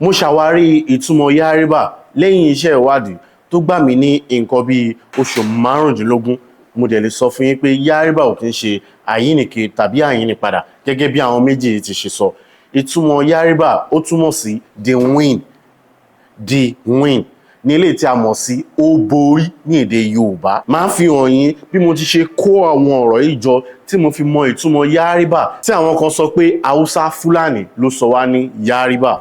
Mo ṣàwárí ìtumọ̀ Yáríbà lẹ́yìn iṣẹ́ ìwádìí tó gbà mí ní nǹkan bíi oṣù 15. Mo dẹ̀ lè sọ fún yín pé Yáríbà ò kí ń ṣe àyínìke tàbí àyínìpadà gẹ́gẹ́ bí àwọn méjì ti ṣe sọ. Ìtumọ̀ Yáríbà, ó túmọ̀ sí the win. The win ní eléyìí tí a mọ̀ sí ó borí ní èdè Yorùbá. Máa fi hàn yín bí mo ti ṣe kó àwọn ọ̀rọ̀ yìí jọ tí mo fi mọ ìtumọ̀ Yáríbà, tí àwọn kan sọ pé Haúsá Fúlàní ló sọ wá ní Yáríbà.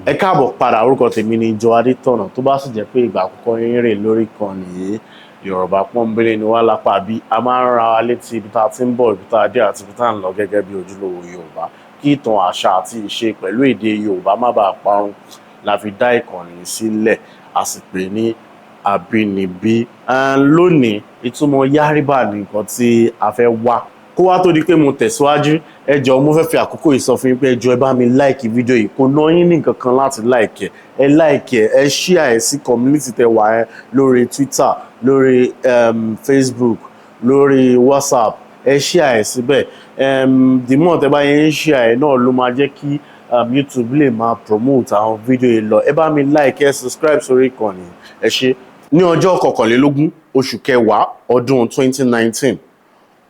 Ẹ káàbọ̀ padà. Orúkọ tèmi ni Joe Adétọ̀nà. Tó bá sì jẹ́ pé ìgbà àkọ́kọ́ yín rè lórí ìkànnì yìí, Yorùbá pọ́nbélé ni wá lápá bí a máa ń ra wa létí ibi tá a ti ń bọ̀, ibi tá a dé àti ibi tá a ń lọ gẹ́gẹ́ bí ojúlówó Yorùbá, kí ìtàn, àṣà àti ìṣe pẹ̀lú èdè Yorùbá má bàa parun la fi dá ìkànnì yìí sílẹ̀, a sì pè ní Àbínibí. Lónìí, ìtumọ̀ Yáríbà ní nǹkan tí a fẹ́ wá. Kó wá tó di pé mo tẹ̀síwájú, ẹ jọ̀ọ́, mo fẹ́ fi àkókò yìí sọ fún yín pé ẹ jọ̀ọ́, ẹ bá mi like fídíò yìí. Kò ná yín ní nǹkan kan láti like ẹ. Ẹ like ẹ, ẹ share ẹ sí community tẹ wà ẹ lórí Twitter, lórí Facebook, lórí WhatsApp. Ẹ share ẹ síbẹ̀. The more tẹ bá yẹn ń share ẹ náà ló máa jẹ́ kí YouTube lè máa promote àwọn fídíò yìí lọ. Ẹ bá mi like, ẹ subscribe sórí ìkànnì. Ẹ ṣé. Ní ọjọ́ 21 oṣù kẹwàá ọdún 2019,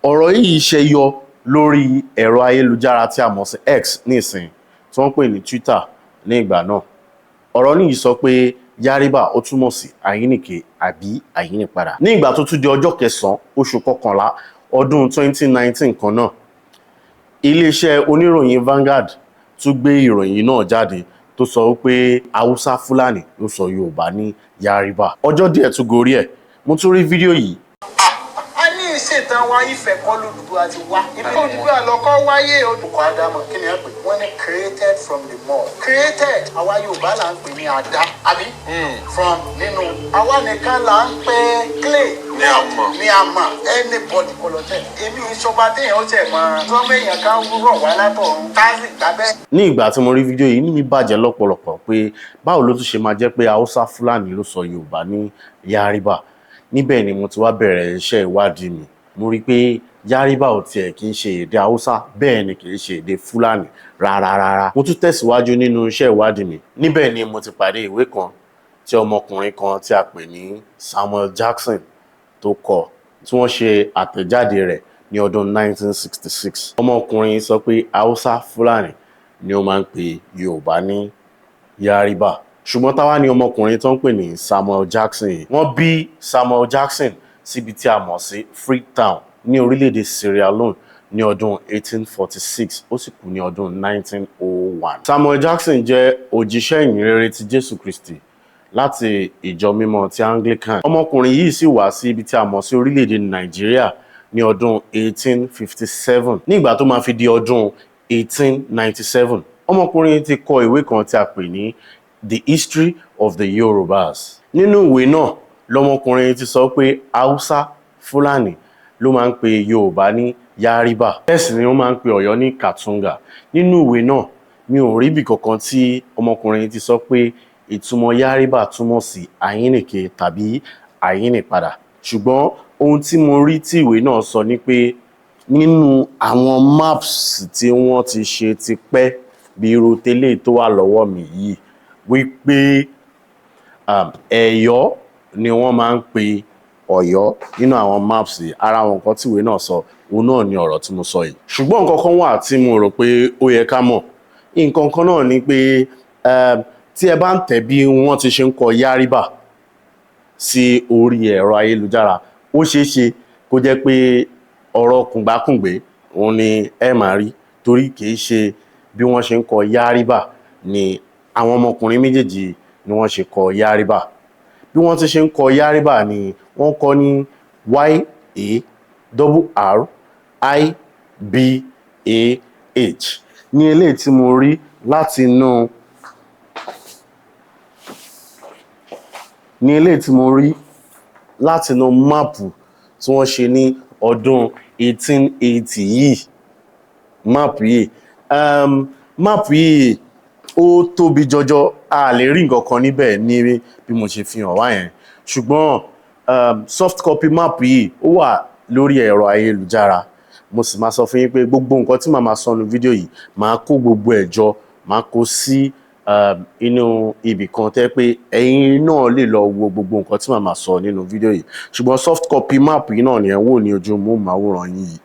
ọ̀rọ̀ yìí ṣe yọ lórí ẹ̀rọ ayélujára tí a mọ̀ sí X nísìn, tí wọ́n pè ní Twitter ní ìgbà náà. Ọ̀rọ̀ níyìí sọ pé Yáríbà, ó túmọ̀ sí àyínìke àbí àyínìpadà. Ní ìgbà tó tún di ọjọ́ kẹsàn-án oṣù kọkànlá ọdún 2019 kan náà, iléeṣẹ́ oníròyìn Vanguard tún gbé ìròyìn náà jáde tó sọ pé Haúsá Fúlàní ló sọ Yorùbá ní Yáríbà. Ọjọ́ díẹ̀ tún gorí ẹ̀, mo tún rí fídíò yìí. A ní ìṣètàn wa, Ifẹ̀ kọ́ lódùdú àti wá. Ibi Odùduwà lọ́kọ́ wáyé olùkọ́ Ádámọ̀. Kí ni ẹ pè? Wọ́n ní created from the mud. Created, àwa Yorùbá là ń pè ní àdá, àbí? From nínú. Àwa nìkan là ń pè clay. Ní àmọ̀. Ní àmọ̀. Anybody kò lọ tẹ̀. Èmi ìṣọba téèyàn ó tẹ̀ mọ́. Tọ́mọ èèyàn kan rọ̀ wá látọ̀run. Táàsì gbà bẹ́ẹ̀. Ní ìgbà tí mo rí fídíò yìí, inú mi bàjẹ́ lọ́pọ̀lọpọ̀ pé báwo ló tún ṣe máa jẹ́ pé Haúsá Fúlàní ló sọ Yorùbá ní Yáríbà? Níbẹ̀ ni mo ti wá bẹ̀rẹ̀ iṣẹ́ ìwádìí mi. Mo rí i pé Yáríbà ò tiẹ̀ kì í ṣe èdè Haúsá, bẹ́ẹ̀ ni kì í ṣe èdè Fúlàní rárá rárá. Mo tún tẹ̀síwájú nínú iṣẹ́ ìwádìí mi. Níbẹ̀ ni mo ti pàdé ìwé kan tí ọmọkùnrin kan tí a pè ní Samuel Jackson tó kọ, tí wọ́n ṣe àtẹ̀jáde rẹ̀ ní ọdún 1966. Ọmọkùnrin sọ pé Haúsá Fúlàní ni ó máa ń pe Yorùbá ní Yáríbà. Ṣùgbọ́n táwa ni ọmọkùnrin tó ń pè ní Samuel Jackson yìí? Wọ́n bí Samuel Jackson síbi tí a mọ̀ sí Freetown ní orílẹ̀-èdè Sierra Leone ní ọdún 1846, ó sì kú ní ọdún 1901. Samuel Jackson jẹ́ òjíṣẹ́ ìyìnrere ti Jésù Kristi láti ìjọ mímọ́ ti Anglican. Ọmọkùnrin yìí sì wá sí ibi tí a mọ̀ sí orílẹ̀-èdè Nàìjíríà ní ọdún 1857. Ní ìgbà tó máa fi di ọdún 1897, ọmọkùnrin ti kọ ìwé kan tí a pè ní The History of the Yorubas. Nínú ìwé náà lọmọkùnrin ti sọ pé Haúsá Fúlàní ló máa ń pe Yorùbá ní Yáríbà, bẹ́ẹ̀ sì ni wọ́n máa ń pe Ọ̀yọ́ ní Kàtúngà. Nínú ìwé náà, mi ò rí ibì kankan tí ọmọkùnrin ti sọ pé ìtumọ̀ Yáríbà túmọ̀ sí àyínnìke tàbí àyínnìpadà. Ṣùgbọ́n ohun tí mo rí tí ìwé náà sọ ni pé nínú àwọn maps tí wọ́n ti ṣe tipẹ́, bí irú tẹ́lẹ̀ tó wà lọ́wọ́ mi yìí, wípé Ẹ̀yọ́ ni wọ́n máa ń pe Ọ̀yọ́ nínú àwọn maps yìí. Ara àwọn nǹkan tí ìwé náà sọ, òun náà ni ọ̀rọ̀ tí mo sọ yìí. Ṣùgbọ́n nǹkan kan wà tí mo rò pé ó yẹ ká mọ̀. Nǹkan kan náà ni pé tí ẹ bá ń tẹ̀ bí wọ́n ti ṣe ń kọ Yáríbà sí orí ẹ̀rọ ayélujára, ó ṣeé ṣe kó jẹ́ pé ọ̀rọ̀ kùngbákùngbé òun ni ẹ máa rí, torí kì í ṣe bí wọ́n ṣe ń kọ Yáríbà ni àwọn ọmọkùnrin méjèèjì ni wọ́n ṣe kọ Yáríbà. Bí wọ́n ti ṣe ń kọ Yáríbà ni wọ́n kọ ní Yarribah. Ní eléyìí tí mo rí láti inú ní eléyìí tí mo rí láti inú map tí wọ́n ṣe ní ọdún 1880 yìí. Map yìí ó tóbi jọjọ. A lè rí nǹkan kan níbẹ̀ ní bí mo ṣe fi hàn wá yẹn, ṣùgbọ́n soft copy map yìí, ó wà lórí ẹ̀rọ ayélujára. Mo sì máa sọ fún yín pé gbogbo nǹkan tí màá máa sọ nínú fídíò yìí, màá kó gbogbo ẹ̀ jọ, màá kó sí inú ibì kan tẹ́ pé ẹ̀yin náà lè lọ wo gbogbo nǹkan tí màá máa sọ nínú fídíò yìí. Ṣùgbọ́n soft copy map yìí náà ni ẹ̀ ń wò ní ojú móhùnmáwòrán yín yìí.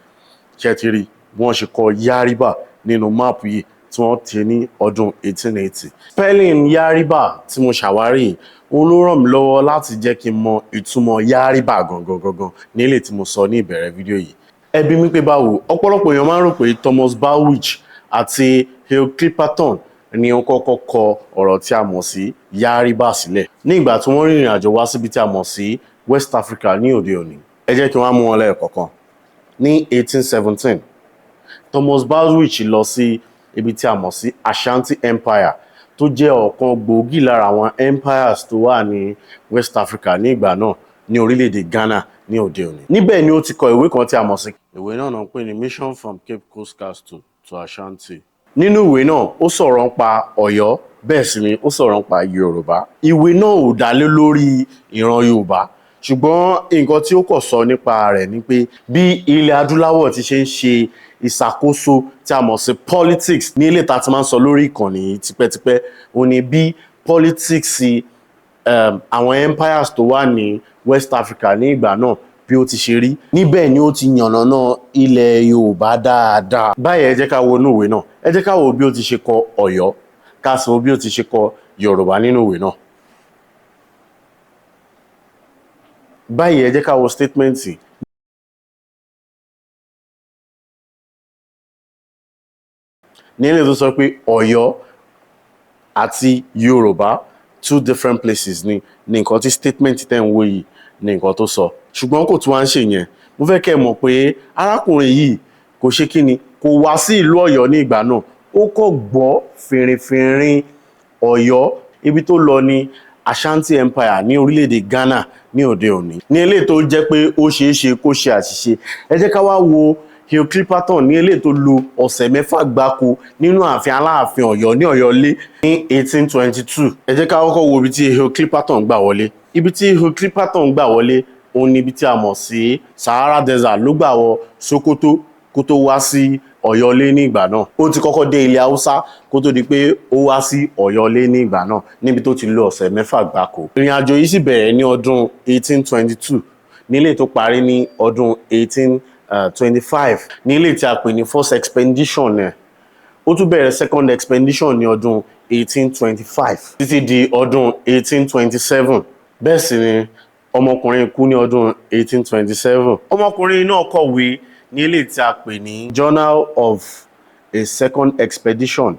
Ṣé ti rí bí wọ́n ṣe kọ Yariba nínú map yìí tí wọ́n ti ní ọdún 1880? Spelling Yariba tí mo ṣàwárí yìí, òun ló ràn mí lọ́wọ́ láti jẹ́ kí n mọ ìtumọ̀ Yariba gangan gangan nílé tí mo sọ ní ìbẹ̀rẹ̀ fídíò yìí. Ẹ bi mí pé báwo? Ọ̀pọ̀lọpọ̀ èèyàn máa ń rò pé Thomas Bowditch àti Hugh Clipperton ni ó kọ́kọ́ kọ ọ̀rọ̀ tí a mọ̀ sí Yariba sílẹ̀ ní ìgbà tí wọ́n rìnrìn àjò wá síbi tí a mọ̀ sí West Africa ní òde òní. Ẹ jẹ́ kí wọ́n á mú wọn lẹ́ẹ̀kọ̀kan. Ní 1817, Thomas Bowditch lọ sí ibi tí a mọ̀ sí Ashanti Empire, tó jẹ́ ọ̀kan gbòógì lára àwọn empires tó wà ní West Africa ní ìgbà náà, ní orílẹ̀-èdè Ghana ní òde òní. Níbẹ̀ ni ó ti kọ ìwé kan tí a mọ̀ sí. Ìwé náà náà ń pè ní Mission from Cape Coast Castle to Ashanti. Nínú ìwé náà, ó sọ̀rọ̀ nípa Ọ̀yọ́, bẹ́ẹ̀ sì ni ó sọ̀rọ̀ nípa Yorùbá. Ìwé náà ò dá lé lórí ìran Yorùbá, ṣùgbọ́n nǹkan tí ó kọ̀ sọ nípa rẹ̀ ni pé bí ilẹ̀ adúláwọ̀ ti ṣe ń ṣe ìṣàkóso tí a mọ̀ sí politics ní ilé tá a ti máa ń sọ lórí ìkànnì yìí tipẹ́tipẹ́, ó ní bí politics àwọn empires tó wà ní West Africa ní ìgbà náà bí ó ti ṣe rí. Níbẹ̀ ni ó ti yànnàná ilẹ̀ Yorùbá dáadáa. Báyìí, ẹ jẹ́ ká wo inú ìwé náà. Ẹ jẹ́ ká wo bí ó ti ṣe kọ Ọ̀yọ́, ká sọ bí ó ti ṣe kọ Yorùbá nínú ìwé náà. Báyìí, ẹ jẹ́ ká wo statement nílé tó sọ pé Ọ̀yọ́ àti Yorùbá, two different places ni nǹkan tí statement tẹ́ ń wò yìí ní nǹkan tó sọ. Ṣùgbọ́n kò tún wá ń ṣe yẹn. Mo fẹ́ kẹ́ ẹ mọ̀ pé arákùnrin yìí kò ṣe kí ni, kò wá sí ìlú Ọ̀yọ́ ní ìgbà náà. Ó kọ̀ gbọ́ fìrìfìrìn Ọ̀yọ́. Ibi tó lọ ní Ashanti Empire ní orílẹ̀-èdè Ghana ní òde òní, ní eléyìí tó jẹ́ pé ó ṣeé ṣe kó ṣe àṣìṣe. Ẹ jẹ́ ká wá wo Hugh Clipperton ní eléyìí tó lo ọ̀sẹ̀ 6 gbáko nínú ààfin Aláàfin Ọ̀yọ́ ní Ọ̀yọ́lé ní 1822. Ẹ jẹ́ ká kọ́kọ́ wo ibi tí Hugh Clipperton gbà wọlé. Ibi tí Hugh Clipperton gbà wọlé, òun ni ibi tí a mọ̀ sí Sahara Desert ló gbà wọ Sokoto kó tó wá sí Ọ̀yọ́lé ní ìgbà náà. Ó ti kọ́kọ́ dé ilẹ̀ Haúsá kó tó di pé ó wá sí Ọ̀yọ́lé ní ìgbà náà, níbi tó ti lo ọ̀sẹ̀ 6 gbáko. Ìrìn àjò yìí sì bẹ̀rẹ̀ ní ọdún 1822, nílé tó parí ní ọdún 1825, nílé tí a pè ní first expedition ẹ̀. Ó tún bẹ̀rẹ̀ second expedition ní ọdún 1825 títí di ọdún 1827. Bẹ́ẹ̀ sì ni ọmọkùnrin kú ní ọdún 1827. Ọmọkùnrin náà kọ̀wé ní ilé tí a pè ní Journal of a Second Expedition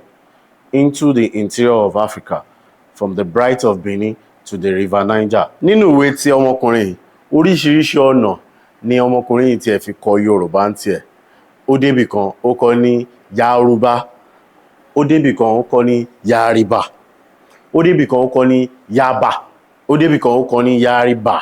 into the Interior of Africa from the Bight of Benin to the River Niger. Nínú ìwé tí ọmọkùnrin yìí, oríṣiríṣi ọ̀nà ni ọmọkùnrin yìí tiẹ̀ fi kọ Yorùbá ń tiẹ̀. Ó débì kan, ó kọ ní Yorùbá. Ó débì kan, ó kọ ní Yariba. Ó débì kan, ó kọ ní Yaba. Ó débì kan, ó kọ ní Yariba.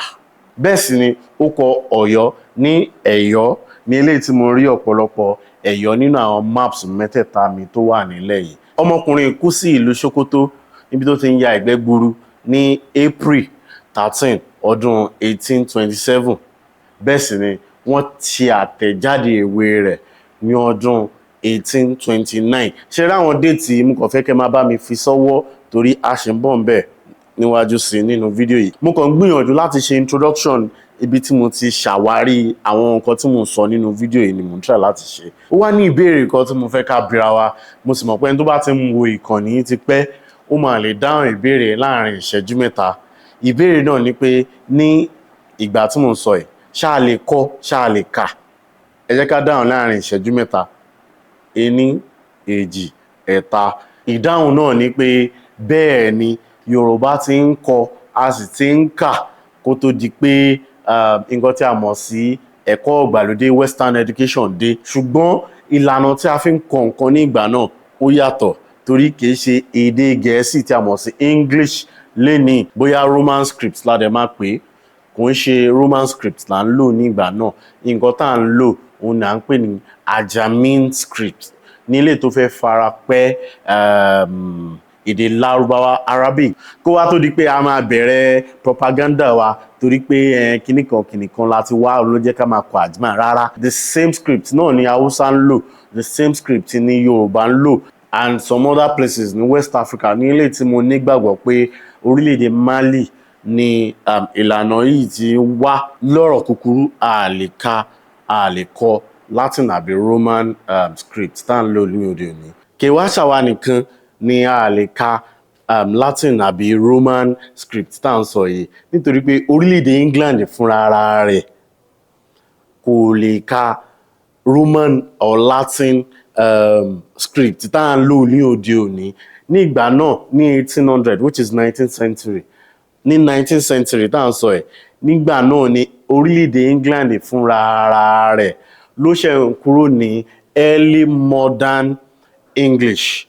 Bẹ́ẹ̀ sì ni ó kọ Ọ̀yọ́ ní Ẹ̀yọ́, ní eléyìí tí mo rí ọ̀pọ̀lọpọ̀ Ẹ̀yọ́ nínú àwọn maps mẹ́tẹ̀ẹ̀ta mi tó wà nílẹ̀ yìí. Ọmọkùnrin kú sí ìlú Sokoto níbi tó ti ń ya ìgbẹ́ gbuuru ní April 13, ọdún 1827. Bẹ́ẹ̀ sì ni wọ́n ṣe àtẹ̀jáde ìwé rẹ̀ ní ọdún 1829. Ṣe rí àwọn date, mo kàn fẹ́ kẹ́ máa bá mi fi sọ́wọ́ torí a ṣì ń bọ̀ ń bẹ̀ níwájú sí i nínú fídíò yìí. Mo kàn ń gbìyànjú láti ṣe introduction ibi tí mo ti ṣàwárí àwọn nǹkan tí mo ń sọ nínú fídíò yìí ni mo ń try láti ṣe. Ó wá ní ìbéèrè kan tí mo fẹ́ ká bira wa. Mo sì mọ̀ pé ẹni tó bá ti ń wo ìkànnì yìí ti pẹ́, ó máa lè dáhùn ìbéèrè láàrin ìṣẹ́jú 3. Ìbéèrè náà ni pé ní ìgbà tí mo ń sọ yìí, ṣáà lè kọ, ṣáà lè kà? Ẹ jẹ́ ká dáhùn láàrin ìṣẹ́jú 3. Ení, èjì, ẹ̀ta. Ìdáhùn náà ni pé bẹ́ẹ̀ ni, Yorùbá ti ń kọ, a sì ti ń kà kó tó di pé nǹkan tí a mọ̀ sí ẹ̀kọ́ ìgbàlódé, Western education, dé. Ṣùgbọ́n ìlànà tí a fi ń kọ nǹkan ní ìgbà náà, ó yàtọ̀, torí kìí ṣe èdè Gẹ̀ẹ́sì tí a mọ̀ sí English lénìí, bóyá Roman script la dẹ̀ máa pè é. Kò ń ṣe Roman script là ń lò ní ìgbà náà. Nǹkan tá à ń lò, òun là ń pè ní Ajamin script, ní ilé tó fẹ́ fara pẹ́. Èdè Lárúbáwá, Arabic. Kó wá tó di pé a máa bẹ̀rẹ̀ propaganda wa torí pé kinní kan kinní kan láti wá ló jẹ́ ká máa kọ àjùmọ̀ rárá. The same script náà ni Hausa ń lò, the same script ni Yorùbá ń lò and some other places ní West Africa, ní ilé tí mo nígbàgbọ́ pé orílẹ̀-èdè Mali ni ìlànà yìí ti wá. Lọ́rọ̀ kúkúrú, a lè ka, a lè kọ Latin àbí Roman script tá à ń lò ní òde òní. Kì í wá ṣàwa nìkan ni a lè ka Latin àbí Roman script tá à ń sọ yìí, nítorí pé orílẹ̀-èdè England fúnra ara rẹ̀ kò lè ka Roman or Latin script tá à ń lò ní òde òní. Ní ìgbà náà, ní 1800, which is 19th century, ní 19th century tá à ń sọ ẹ̀, nígbà náà ni orílẹ̀-èdè England fúnra ara rẹ̀ ló ṣe ń kúrò ní early modern English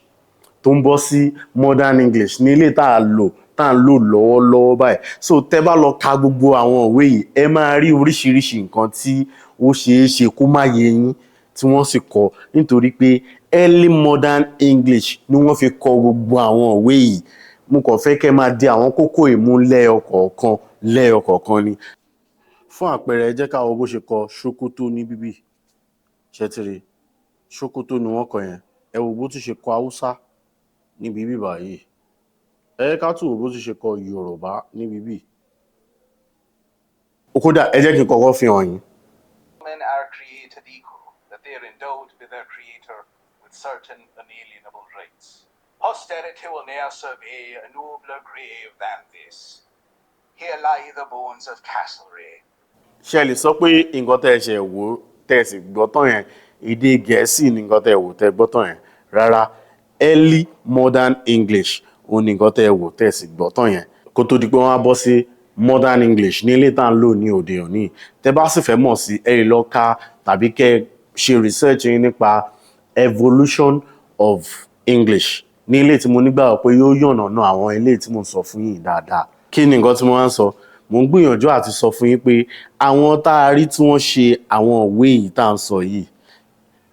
tó ń bọ́ sí modern English ní ilé tá a lò lọ́wọ́lọ́wọ́ báyìí. So tẹ́ bá lọ ka gbogbo àwọn ìwé yìí, ẹ máa rí oríṣiríṣi nǹkan tí ó ṣeé ṣe kó má yé yín tí wọ́n sì kọ, nítorí pé early modern English ni wọ́n fi kọ gbogbo àwọn ìwé yìí. Mo kàn fẹ́ kẹ́ máa di àwọn kókó ìmú lẹ́yọkọ̀ọ̀kan lẹ́yọkọ̀ọ̀kan ni. Fún àpẹẹrẹ, ẹ jẹ́ ká wo bó ṣe kọ Sokoto ní bíbí ṣẹ́tìrì. Sokoto ni wọ́n kọ yẹn. Ẹ wo bó tún ṣe kọ Haúsá níbi bíbà yìí. Ẹ jẹ́ ká tún wo bó tún ṣe kọ Yorùbá níbi bí. Kódà, ẹ jẹ́ kí n kọ́kọ́ fi hàn yín. Men are created equal, that they are endowed by their Creator with certain unalienable rights. Posterity will ne'er survey a nobler grave than this. Here lie the bones of Castlereagh. Ṣé ẹ lè sọ pé nǹkan tẹ́ ẹ ṣe wò, tẹ́ ẹ sì gbọ́ tán yẹn, èdè Gẹ̀ẹ́sì ni nǹkan tẹ́ ẹ wò, tẹ́ ẹ gbọ́ tán yẹn? Rárá, early modern English òun ni nǹkan tẹ́ ẹ wò, tẹ́ ẹ sì gbọ́ tán yẹn, kó tó di pé wọ́n á bọ́ sí modern English ní ilé tá à ń lò ní òde òní. Tẹ́ bá sì fẹ́ mọ̀ sí, ẹ lè lọ ka tàbí kẹ́ ẹ ṣe research yín nípa evolution of English ní ilé tí mo nígbàgbọ́ pé yóò yànnàná àwọn ilé tí mo sọ fún yín dáadáa. Kí ni nǹkan tí mo wá ń sọ? Mo ń gbìyànjú àti sọ fún yín pé àwọn tá a rí tí wọ́n ṣe àwọn ìwé yìí tá à ń sọ yìí,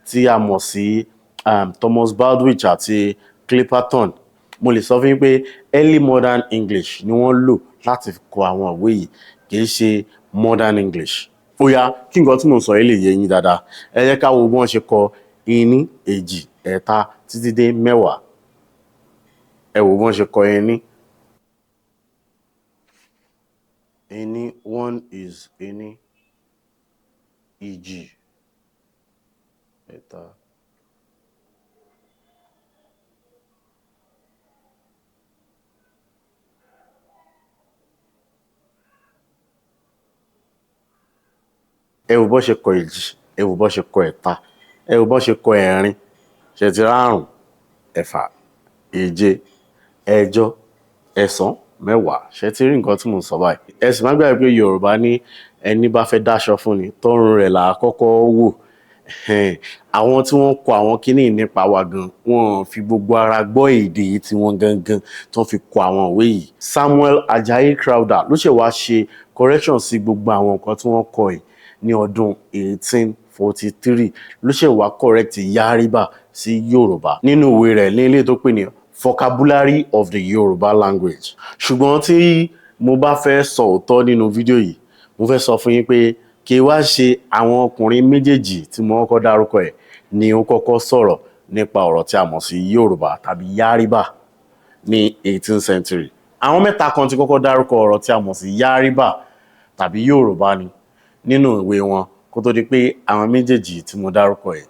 tí a mọ̀ sí Thomas Bowditch àti Clapperton, mo lè sọ fún yín pé early modern English ni wọ́n lò láti kọ àwọn ìwé yìí, kì í ṣe modern English. Ó yá, kí nǹkan tí mo sọ yìí lè yé yín dáadáa, ẹ jẹ́ ká wo bí wọ́n ṣe kọ ení, èjì, ẹ̀ta títí dé 10. Ẹ wò bí wọ́n ṣe kọ ení. Ení, one is ení, ìjì, ẹ̀ta. Ẹ wò bó ṣe kọ èjì, ẹ wò bó ṣe kọ ẹ̀ta, ẹ wò bó ṣe kọ ẹ̀rin. Ṣe ti rárùn? Ẹ̀fà, èje, ẹ̀jọ, ẹ̀sán, 10. Ṣe ti rí nǹkan tí mò ń sọ báyìí? Ẹ sì má gbàgbé pé Yorùbá ní ẹni bá fẹ́ dáṣọ fún ni, tọrùn rẹ̀ là á kọ́kọ́ wò. Àwọn tí wọ́n kọ àwọn kíní nípa wa gan, wọ́n fi gbogbo ara gbọ́ èdè yìí tí wọ́n gangan tó fi kọ àwọn ìwé yìí. Samuel Ajayi Crowther ló ṣe wá ṣe correction sí gbogbo àwọn nǹkan tí wọ́n kọ yìí ní ọdún 1843. Ló ṣe wá correct Yariba sí Yorùbá nínú ìwé rẹ̀ ní ilé tó pè ní Vocabulary of the Yoruba Language. Ṣùgbọ́n tí mo bá fẹ́ sọ òótọ́ nínú fídíò yìí, mo fẹ́ sọ fún yín pé kí wá ṣe àwọn ọkùnrin méjèèjì tí mo kọ́kọ́ dárúkọ ẹ̀ ni ó kọ́kọ́ sọ̀rọ̀ nípa ọ̀rọ̀ tí a mọ̀ sí Yorùbá tàbí Yariba ní 18th century. Àwọn mẹ́ta kan ti kọ́kọ́ dárúkọ ọ̀rọ̀ tí a mọ̀ sí Yariba tàbí Yorùbá ni nínú ìwé wọn, kó tó di pé àwọn méjèèjì tí mo dárúkọ ẹ̀,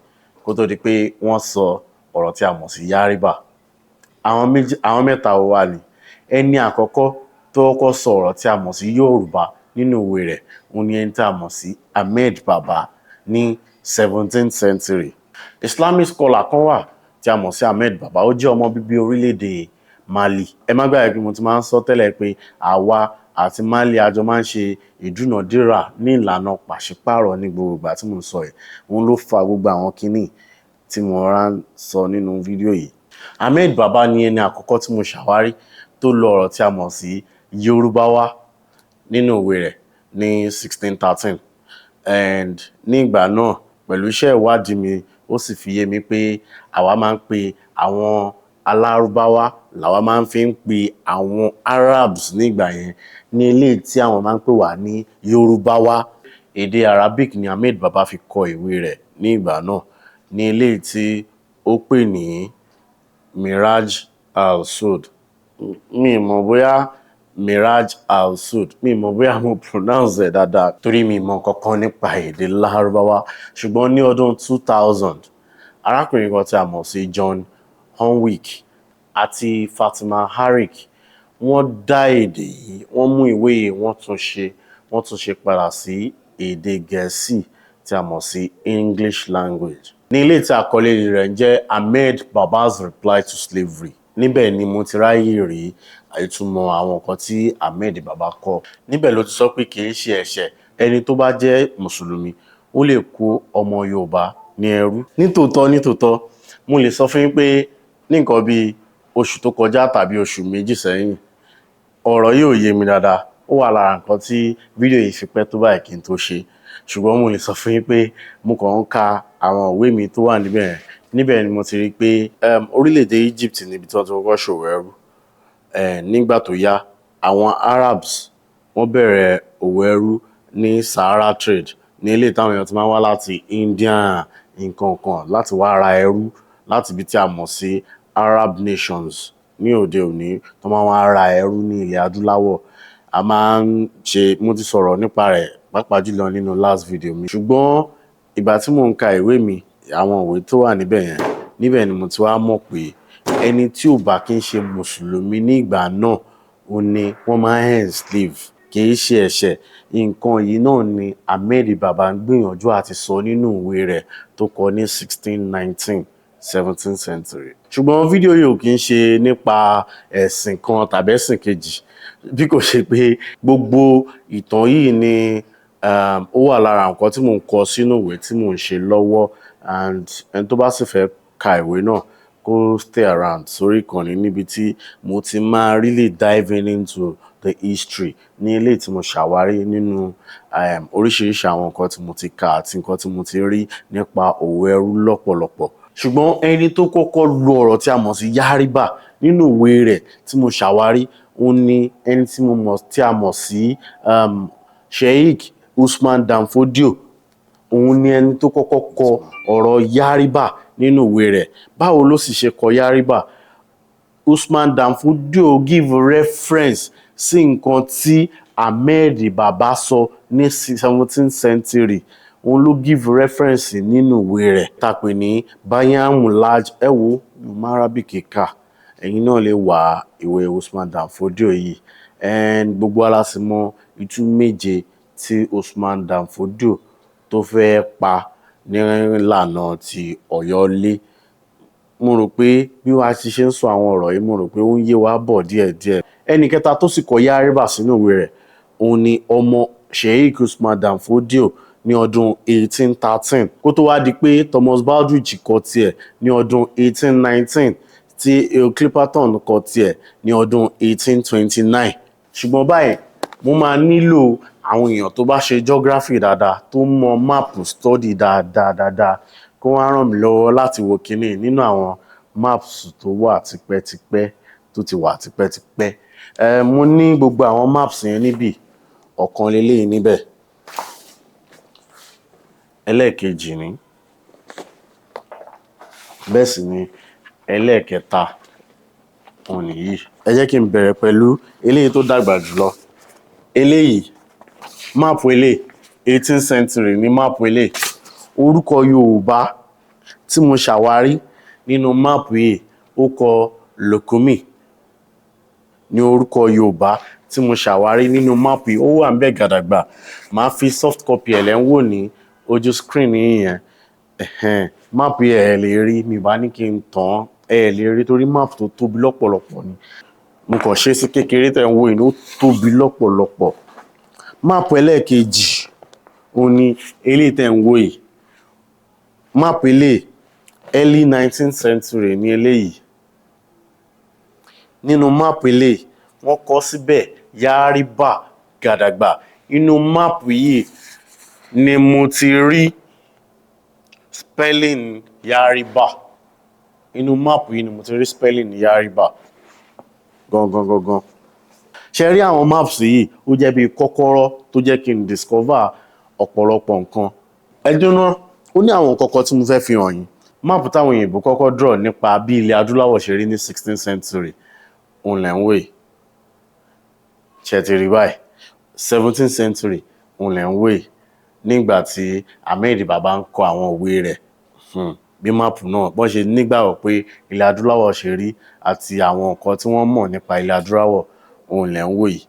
kó tó di pé wọ́n sọ ọ̀rọ̀ tí a mọ̀ sí Yariba. Àwọn méjì, àwọn mẹ́ta wo wà ní? Ẹni àkọ́kọ́ tó kọ́kọ́ sọ ọ̀rọ̀ tí a mọ̀ sí Yorùbá nínú ìwé rẹ̀, òun ni ẹni tí a mọ̀ sí Ahmed Baba ní 17th century. Islamic scholar kan wà tí a mọ̀ sí Ahmed Baba. Ó jẹ́ ọmọ bíbí orílẹ̀-èdè Mali. Ẹ má gbàgbé pé mo ti máa ń sọ tẹ́lẹ̀ pé àwa àti Mali, a jọ máa ń ṣe ìdúnàdúrà ní ìlànà pàṣípààrọ̀ ní gbogbo ìgbà tí mo ń sọ yìí. Òun ló fa gbogbo àwọn kinní tí mo rà ń sọ nínú fídíò yìí. Ahmed Baba ni ẹni àkọ́kọ́ tí mo ṣàwárí tó lo ọ̀rọ̀ tí a mọ̀ sí Yorùbáwá nínú ìwé rẹ̀ ní 1613. And ní ìgbà náà, pẹ̀lú iṣẹ́ ìwádìí mi, ó sì fi yé mi pé àwa máa ń pe àwọn Alárúbáwá làwa máa ń fi ń pe àwọn Arabs nígbà yẹn, ní eléyìí tí àwọn máa ń pè wá ní Yorùbáwá. Èdè Arabic ni Ahmed Baba fi kọ ìwé rẹ̀ ní ìgbà náà, ní eléyìí tí ó pè ní Miraj al-Sud. Mi mọ̀ bóyá Miraj al-Sud, mi mọ̀ bóyá mo pronounce ẹ̀ dáadáa torí mi mọ̀ kankan nípa èdè Lárúbáwá. Ṣùgbọ́n ní ọdún 2000, arákùnrin kan tí a mọ̀ sí John Hornwick àti Fatima Harik, wọ́n dá èdè yìí, wọ́n mú ìwé yìí, wọ́n tún ṣe padà sí èdè Gẹ̀ẹ́sì tí a mọ̀ sí English language. Ní eléyìí tí àkọlé rẹ̀ ń jẹ́ Ahmed Baba's Reply to Slavery. Níbẹ̀ ni mo ti ráyè rí ìtumọ̀ àwọn nǹkan tí Ahmed Baba kọ. Níbẹ̀ ló ti sọ pé kì í ṣe ẹ̀ṣẹ̀, ẹni tó bá jẹ́ mùsùlùmí, ó lè kó ọmọ Yorùbá ní ẹrú. Nítòótọ́ nítòótọ́, mo lè sọ fún yín pé ní nǹkan bíi oṣù tó kọjá tàbí oṣù 2 sẹ́yìn, ọ̀rọ̀ yìí ò yé mi dáadáa. Ó wà lára nǹkan tí fídíò yìí fi pẹ́ tó báyìí kí n tó ṣe. Ṣùgbọ́n mo lè sọ fún yín pé mo kàn ń ka àwọn ìwé mi tó wà níbẹ̀ yẹn. Níbẹ̀ ni mo ti rí i pé orílẹ̀-èdè Egypt níbi tí wọ́n ti kọ́kọ́ ṣòwò ẹrú. Nígbà tó yá, àwọn Arabs wọ́n bẹ̀rẹ̀ òwò ẹrú ní Sahara trade, ní eléyìí táwọn èèyàn ti máa ń wá láti India nǹkan kan láti wá ra ẹrú láti ibi tí a mọ̀ sí Arab nations ní òde òní, tó máa ń wá ra ẹrú ní ilẹ̀ adúláwọ̀. A máa ń ṣe, mo ti sọ̀rọ̀ nípa rẹ̀ pàápàá jùlọ nínú last video mi. Ṣùgbọ́n ìgbà tí mò ń ka ìwé mi, àwọn ìwé tó wà níbẹ̀ yẹn, níbẹ̀ ni mo ti wá mọ̀ pé ẹni tí ò bá kí ń ṣe mùsùlùmí ní ìgbà náà, òun ni wọ́n máa ń enslave, kì í ṣe ẹ̀ṣẹ̀. Nǹkan yìí náà ni Ahmed Baba ń gbìyànjú àti sọ nínú ìwé rẹ̀ tó kọ ní 1619, 17th century. Ṣùgbọ́n fídíò yìí ò kí ń ṣe nípa ẹ̀sìn kan tàbí ẹ̀sìn kejì, bí kò ṣe pé gbogbo ìtàn yìí ni ó wà lára nǹkan tí mò ń kọ sínú ìwé tí mò ń ṣe lọ́wọ́, and ẹni tó bá sì fẹ́ ka ìwé náà, kó stay around sórí ìkànnì níbi tí mo ti máa really diving into the history ní eléyìí tí mo ṣàwárí nínú oríṣiríṣi àwọn nǹkan tí mo ti kà àti nǹkan tí mo ti rí nípa òwò ẹrú lọ́pọ̀lọpọ̀. Ṣùgbọ́n ẹni tó kọ́kọ́ lo ọ̀rọ̀ tí a mọ̀ sí Yariba nínú ìwé rẹ̀ tí mo ṣàwárí, òun ni ẹni tí mo mọ̀ tí a mọ̀ sí Sheikh Usman Dan Fodio. Òun ni ẹni tó kọ́kọ́ kọ ọ̀rọ̀ Yariba nínú ìwé rẹ̀. Báwo ló sì ṣe kọ Yariba? Usman Dan Fodio give reference sí nǹkan tí Ahmed Baba sọ ní 17th century. Òun ló give reference nínú ìwé rẹ̀ tá a pè ní Bayan Mulaj. Ẹ wo, mi ò mọ Arabic kà, ẹ̀yin náà lè wá ìwé Usman Dan Fodio yìí. And gbogbo wa la sì mọ itú méje tí Usman Dan Fodio tó fẹ́ pa nílànà ti Ọ̀yọ́lé. Mo rò pé bí wàá ti ṣe ń sọ àwọn ọ̀rọ̀ yìí, mo rò pé ó ń yé wa bọ̀ díẹ̀díẹ̀. Ẹnì kẹta tó sì kọ Yariba sínú ìwé rẹ̀, òun ni ọmọ Sheikh Usman Dan Fodio ní ọdún 1813, kó tó wá di pé Thomas Baldrige kọ tiẹ̀ ní ọdún 1819, tí Hugh Clipperton kọ tiẹ̀ ní ọdún 1829. Ṣùgbọ́n báyìí, mo máa nílò àwọn èèyàn tó bá ṣe geography dáadáa, tó mọ map study dáadáa dáadáa, kó wá ràn mí lọ́wọ́ láti wo kinní nínú àwọn maps tó wà tipẹ́tipẹ́, tó ti wà tipẹ́tipẹ́. Mo ní gbogbo àwọn maps yẹn níbí. Ọ̀kan leléyìí níbẹ̀, ẹlẹ́ẹ̀kejì ní bẹ́ẹ̀ sì ni, ẹlẹ́ẹ̀kẹta òun nìyí. Ẹ jẹ́ kí n bẹ̀rẹ̀ pẹ̀lú eléyìí tó dàgbà jùlọ. Eléyìí, map eléyìí, 18th century ní map eléyìí. Orúkọ Yorùbá tí mo ṣàwárí nínú map yìí, ó kọ Lukumi ní orúkọ Yorùbá tí mo ṣàwárí nínú map yìí. Ó wà níbẹ̀ gàdàgbà. Màá fi soft copy ẹ̀ lẹ́ ń wò ní ojú screen yìí yẹn. Ẹ̀hẹ́n, map yìí, ẹ̀ lè rí mi bá ní kí n tàn án, ẹ lè rí torí map tó tóbi lọ́pọ̀lọpọ̀ ni. Mo kàn ṣe sí kékeré tẹ̀ ń wò yìí, ó tóbi lọ́pọ̀lọpọ̀. Map ẹlẹ́ẹ̀kejì, òun ni eléyìí tẹ̀ ń wò yìí. Map eléyìí, early 19th century ní eléyìí. Nínú map eléyìí, wọ́n kọ síbẹ̀ Yariba gàdàgbà. Inú map yìí ni mo ti rí spelling Yariba. Inú map yìí ni mo ti rí spelling Yariba gangan gangan. Ṣe rí àwọn maps yìí, ó jẹ́ bí kọ́kọ́rọ́ tó jẹ́ kí n discover ọ̀pọ̀lọpọ̀ nǹkan. Ẹ dúró, ó ní àwọn nǹkan kan tí mo fẹ́ fi hàn yín. Map táwọn òyìnbó kọ́kọ́ draw nípa bí ilẹ̀ adúláwọ̀ ṣe rí ní 16th century, òun lẹ̀ ń wò yìí. Ṣe ti rí báyìí? 17th century, òun lẹ̀ ń wò yìí, nígbà tí Ahmed Baba ń kọ àwọn òwe rẹ̀. Bí map náà bọ́n ṣe nígbàgbọ́ pé ilẹ̀ adúláwọ̀ ṣe rí àti àwọn nǹkan tí wọ́n mọ̀ nípa ilẹ̀ adúláwọ̀, òun lẹ̀ ń wò yìí.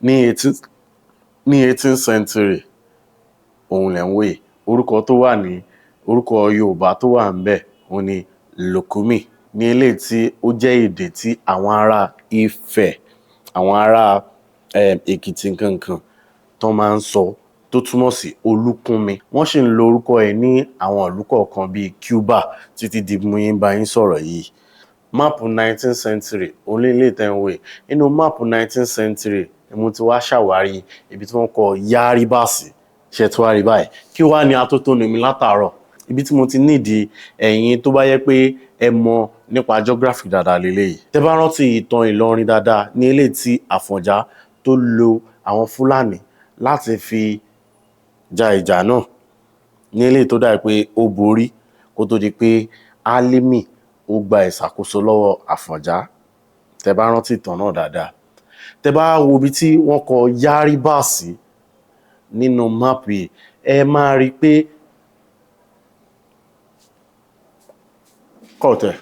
Ní 18th century, òun lẹ̀ ń wò yìí. Orúkọ tó wà ní, orúkọ Yorùbá tó wà ńbẹ̀, òun ni Lukumi, ní eléyìí tí ó jẹ́ èdè tí àwọn ará Ifẹ̀, àwọn ará Èkìtì nǹkan tó máa ń sọ, tó túmọ̀ sí Olúkúnmi. Wọ́n sì ń lo orúkọ ẹ̀ ní àwọn ìlú kọ̀ọ̀kan bíi Cuba títí di bí mo yín bá yín sọ̀rọ̀ yìí. Map 19th century, òun leléyìí tẹ́ ń wò yìí. Nínú map 19th century ni mo ti wá ṣàwárí ibi tí wọ́n kọ Yariba sí. Ṣé tí wàá rí báyìí? Kí wá ní atótónu mi látàárọ̀? Ibi tí mo ti nídìí ẹ̀yin tó bá yẹ pé ẹ mọ̀ nípa geography dáadáa leléyìí. Tẹ́ bá rántí ìtàn Ìlọrin dáadáa, ní eléyìí tí Àfọ̀njá tó lo àwọn Fúlàní láti fi ja ìjà náà, ní eléyìí tó dà pé ó borí kó tó di pé Álímì ó gba ìṣàkóso lọ́wọ́ Àfọ̀njá. Tẹ́ bá rántí ìtàn náà dáadáa, tẹ́ bá wo ibi tí wọ́n kọ Yariba sí nínú map yìí, ẹ máa rí i pé kọ̀tẹ̀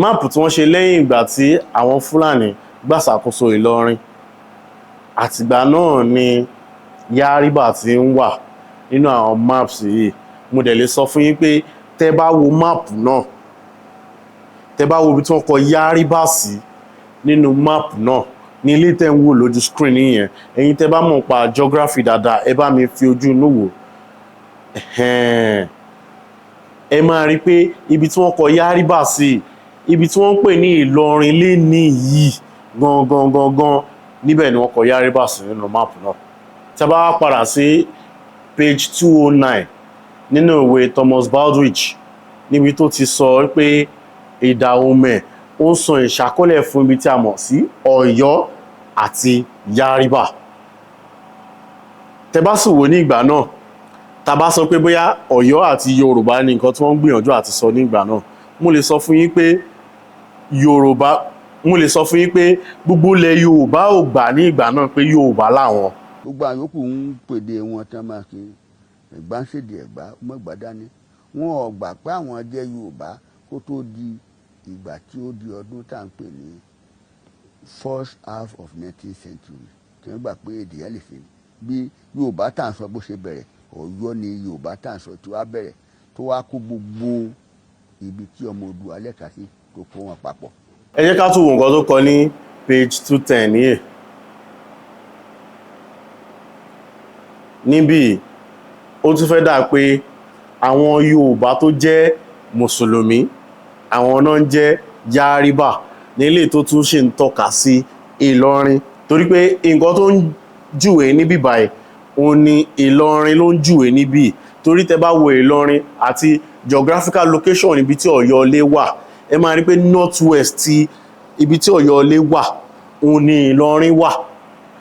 map tí wọ́n ṣe lẹ́yìn ìgbà tí àwọn Fúlàní gbàṣàkóso Ìlọrin, àtìgbà náà ni Yariba ti ń wà nínú àwọn maps yìí. Mo dẹ̀ lè sọ fún yín pé tẹ́ bá wo map náà, tẹ́ bá wo ibi tí wọ́n kọ Yariba sí nínú map náà, ní ilé tẹ́ ń wò lójú screen yẹn, ẹ̀yin tẹ́ bá mọ̀ pa geography dáadáa, ẹ bá mi fi ojú inú wò. Ẹ máa rí i pé ibi tí wọ́n kọ Yariba sí, ibi tí wọ́n ń pè ní Ìlọrin lénìí yìí gangan gangan, níbẹ̀ ni wọ́n kọ Yariba sí nínú map náà. Tí a bá wá padà sí page 209 nínú ìwé Thomas Baldwich, níbi tó ti sọ pé Ìdàhomẹ̀ ó ń sọ ìṣàkọọ́lẹ̀ fún ibi tí a mọ̀ sí Ọ̀yọ́ àti Yariba. Tẹ́ bá sì wò ní ìgbà náà, tá bá sọ pé bóyá Ọ̀yọ́ àti Yorùbá ní nǹkan tí wọ́n ń gbìyànjú àti sọ ní ìgbà náà, mo lè sọ fún yín pé Yorùbá, mo lè sọ fún yín pé gbogbo ilẹ̀ Yorùbá ò gbà ní ìgbà náà pé Yorùbá làwọn. Gbogbo àwọn yòókù ń pèdè wọn tán, máa kí Ẹ̀gbá ń ṣèdè Ẹ̀gbá mọ́gbà dání. Wọn ò gbà pé àwọn jẹ́ Yorùbá kó tó di ìgbà tí ó di ọdún tá à ń pè ní first half of 19th century, tí wọ́n gbà pé èdè yẹn lè fi bí Yorùbá tá à ń sọ bó ṣe bẹ̀rẹ̀. Ọ̀yọ́ ni Yorùbá tá à ń sọ tí wàá bẹ̀rẹ̀, tó wá kó gbogbo ibi tí ọmọ Oòduà lẹ́ka sí, tó kó wọn papọ̀. Ẹ jẹ́ ká tún wo nǹkan tó kọ ní page 210 yìí. Níbí ó tún fẹ́ dà pé àwọn Yorùbá tó jẹ́ mùsùlùmí, àwọn náà ń jẹ́ Yariba, nílé tó tún ṣe ń tọ́ka sí Ìlọrin, torí pé nǹkan tó ń júwèé níbí báyìí, òun ni Ìlọrin ló ń júwèé níbí. Torí tẹ́ bá wo Ìlọrin àti geographical location ibi tí Ọ̀yọ́ Ilé wà, ẹ máa rí pé north west ti ibi tí Ọ̀yọ́ Ilé wà, òun ni Ìlọrin wà.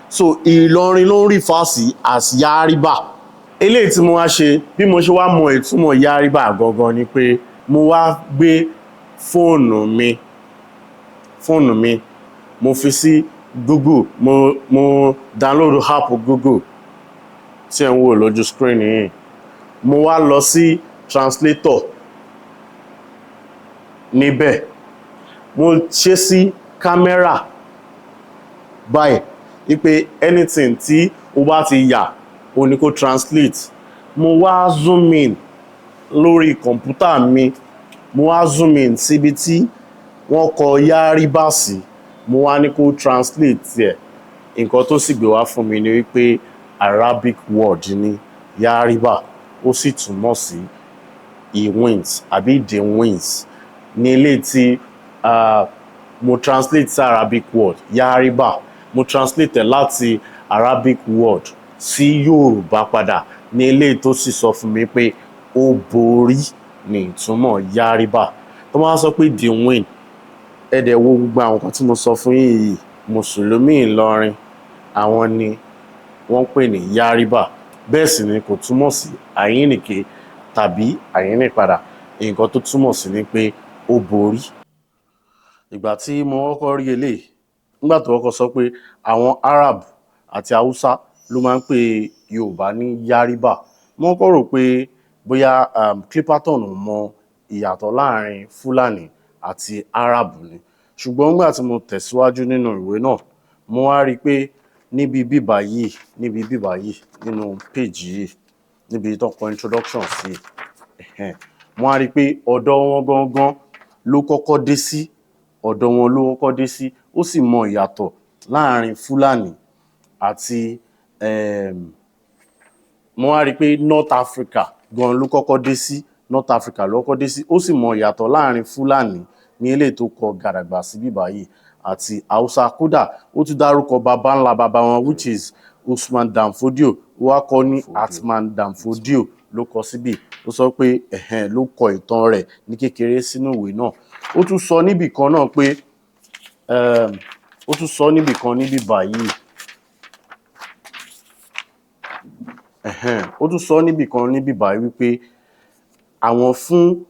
So Ìlọrin ló ń refer sí as Yariba. Eléyìí tí mo wá ṣe, bí mo ṣe wá mọ ìtumọ̀ Yariba gangan, ni pé mo wá gbé fóònù mi, mo fi sí Google, mo download app Google tí ẹ̀ ń wò lójú screen yìí. Mo wá lọ sí translator níbẹ̀, mo ṣe sí kámẹ́rà báyìí wípé anything tí o bá ti yà, o ní kó translate. Mo wá zoom in lórí kọ̀ǹpútà mi, mo wá zoom in síbi tí wọ́n kọ Yariba sí, mo wá ní kó translate ẹ̀. Nǹkan tó sì gbé wá fún mi ni wípé Arabic word ni Yariba, ó sì túmọ̀ sí he wins àbí the wins. Ní ilé tí mo translate sí Arabic word Yariba, mo translate ẹ̀ láti Arabic word sí Yorùbá padà, ní eléyìí tó sì sọ fún mi pé ó borí ní ìtumọ̀ Yariba. Tó máa sọ pé the win, ẹ dẹ̀ wo gbogbo àwọn nǹkan tí mo sọ fún yín yìí. Mùsùlùmí Ìlọrin, àwọn ni wọ́n pè ní Yáríbà. Bẹ́ẹ̀ sì ni kò túmọ̀ sí àyínnìke tàbí àyínnìpadà. Nǹkan tó túmọ̀ sí ni pé ó borí. Ìgbà tí mo kọ́kọ́ rí eléyìí, nígbà tó kọ́kọ́ sọ pé àwọn Arab àti Haúsá ló máa ń pè Yorùbá ní Yáríbà, mo kọ́kọ́ rò pé bóyá Clipperton ò mọ ìyàtọ̀ láàrin Fúlàní àti Arab ni. Ṣùgbọ́n nígbà tí mo tẹ̀síwájú nínú ìwé náà, mo wá rí i pé níbi bíbá yìí, nínú page yìí, níbi tó kọ introduction sí, ẹ̀hẹ́n, mo wá rí i pé ọ̀dọ̀ wọn gangan ló kọ́kọ́ dé sí, ọ̀dọ̀ wọn ló kọ́kọ́ dé sí. Ó sì mọ ìyàtọ̀ láàrin Fúlàní àti mo wá rí i pé North Africa gan ló kọ́kọ́ dé sí, North Africa ló kọ́kọ́ dé sí. Ó sì mọ ìyàtọ̀ láàrin Fúlàní ní eléyìí tó kọ gàdàgbà sí bíbá yìí àti Haúsá. Kódà ó tún dárúkọ baba ńlá baba wọn, which is Usman Dan Fodio. Ó wá kọ ní Atman Dan Fodio ló kọ síbí. Ó sọ pé, ẹ̀hẹ́n, ló kọ ìtàn rẹ̀ ní kékeré sínú ìwé náà. Ó tún sọ níbì kan náà pé ó tún sọ níbì kan níbí báyìí, ẹ̀hẹ́n, ó tún sọ níbì kan níbí báyìí wípé àwọn fún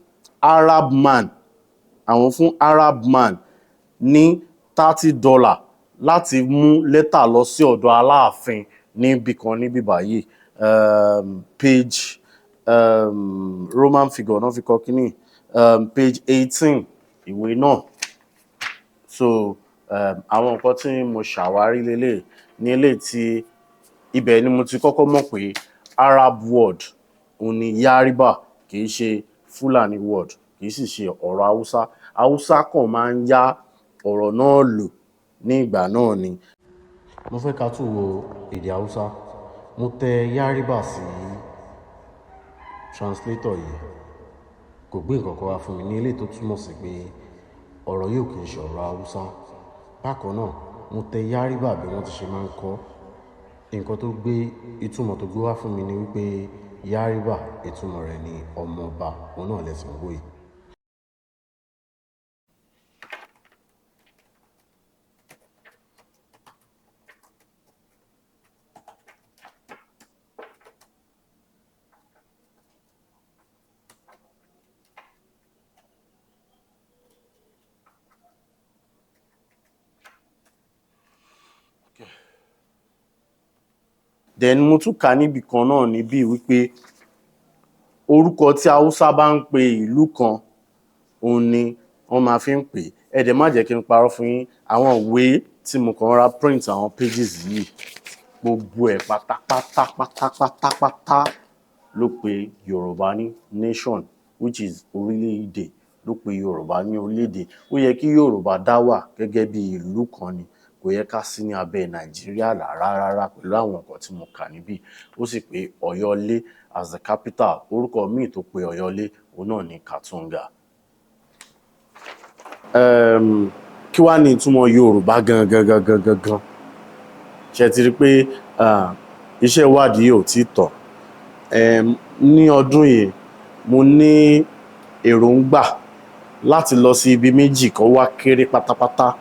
Arab man ní $30 láti mú lẹ́tà lọ sí ọ̀dọ̀ Aláàfin níbì kan níbí báyìí. Page Roman figure náà fi kọ kínní, page 18 ìwé náà. So àwọn nǹkan tí mo ṣàwárí lélẹ̀ ní eléyìí tí ibẹ̀ ni mo ti kọ́kọ́ mọ̀ pé Arab word òun ni Yáríbà, kì í ṣe Fúlàní word, kì í sì ṣe ọ̀rọ̀ Haúsá. Haúsá kàn máa ń yá ọ̀rọ̀ náà lò ní ìgbà náà ni. Mo fẹ́ ká tún wo èdè Haúsá. Mo tẹ Yáríbà sí translator yìí, kò gbé nǹkan kan wá fún mi ní eléyìí tó túmọ̀ sí pé ọ̀rọ̀ yìí ò kì í ṣe ọ̀rọ̀ Haúsá. Bákan náà, mo tẹ Yáríbà bí wọ́n ti ṣe máa ń kọ. Nǹkan tó gbé, ìtumọ̀ tó gbé wá fún mi ni wípé Yáríbà, ìtumọ̀ rẹ̀ ni ọmọọba. Òun náà lẹ sì ń wò yìí. Then mo tún kà níbì kan náà níbí wípé orúkọ tí Haúsá bá ń pe ìlú kan, òun ni wọ́n máa fi ń pè é. Ẹ dẹ̀ má jẹ́ kí n parọ́ fún yín, àwọn ìwé tí mo kàn ra print àwọn pages yìí, gbogbo ẹ̀ pátápátá pátápátá ló pe Yorùbá ní nation, which is orílẹ̀-èdè, ló pe Yorùbá ní orílẹ̀-èdè. Ó yẹ kí Yorùbá dá wà gẹ́gẹ́ bí ìlú kan ni, kò yẹ ká sí ní abẹ́ Nàìjíríà rárá rárá pẹ̀lú àwọn nǹkan tí mo kà níbí. Ó sì pé Ọ̀yọ́lé as the capital. Orúkọ míì tó pe Ọ̀yọ́lé, òun náà ní Katunga. Kí wá ní ìtumọ̀ Yorùbá gangan gangan gangan? Ṣe ti rí pé iṣẹ́ ìwádìí ò tí tán. Ní ọdún yìí, mo ní èròǹgbà láti lọ sí ibi méjì kan wá kéré pátápátá.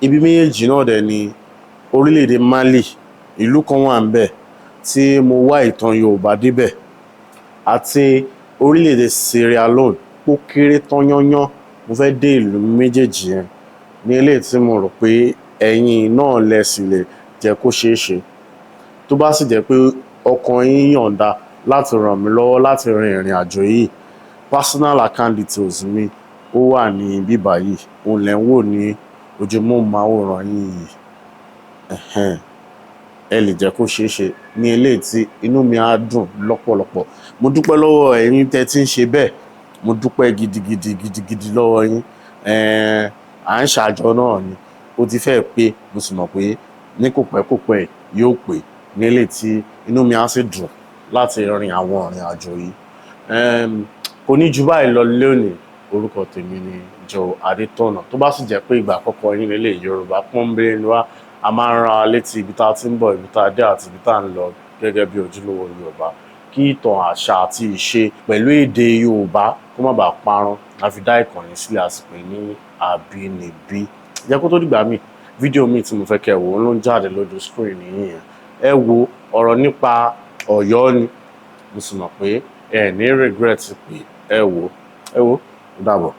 Ibi méjèèjì náà dẹ̀ ni orílẹ̀-èdè Mali. Ìlú kan wà níbẹ̀ tí mo wá ìtàn Yorùbá débẹ̀, àti orílẹ̀-èdè Sierra Leone. Ó kéré tán yányán. Mo fẹ́ dé ìlú méjèèjì yẹn ní eléyìí tí mo rò pé ẹ̀yin náà lẹ sì lè jẹ́ kó ṣeé ṣe. Tó bá sì jẹ́ pé ọkàn yín yọ̀ǹda láti ràn mí lọ́wọ́ láti rin ìrìn àjò yìí, personal account details mi ó wà ní bíbá yìí, òun lẹ̀ ń wò ní ojú móhùnmáwòrán yín yìí. Ẹ̀hẹ́n, ẹ lè jẹ́ kó ṣeé ṣe ní eléyìí tí inú mi á dùn lọ́pọ̀lọpọ̀. Mo dúpẹ́ lọ́wọ́ ẹ̀yin tẹ́ tí ń ṣe bẹ́ẹ̀. Mo dúpẹ́ gidigidi gidigidi lọ́wọ́ yín. À ń ṣàjọ náà ni ó ti fẹ́ pé, mo sì mọ̀ pé ní kò pẹ́ kò pẹ́ yóò pé ní eléyìí tí inú mi á sì dùn láti rin àwọn ìrìn àjò yìí. Kò ní ju báyìí lọ lónìí. Orúkọ tèmi ni Joe Adétọ̀nà. Tó bá sì jẹ́ pé ìgbà àkọ́kọ́ yín lélẹ̀, Yorùbá pọ́nbélé ni wá. A máa ń rán wa létí ibi tá a ti ń bọ̀, ibi tá a dé àti ibi tá a ń lọ gẹ́gẹ́ bí ojúlówó Yorùbá. Kí ìtàn, àṣà àti ìṣe pẹ̀lú èdè Yorùbá kó má bàa parun la fi dá ìkànnì sílẹ̀, a sì pè ní Àbínibí. Jẹ́ kó tó dìgbà míì, fídíò míì tí mo fẹ́ kẹ́ wò ó ló ń jáde lójú screen yìí yẹn. Ẹ wo ọ̀rọ̀ nípa Ọ̀yọ́ ni, mo sì mọ̀ pé ẹ ní regret pé ẹ wò. Ẹ wò ó, dàbọ̀.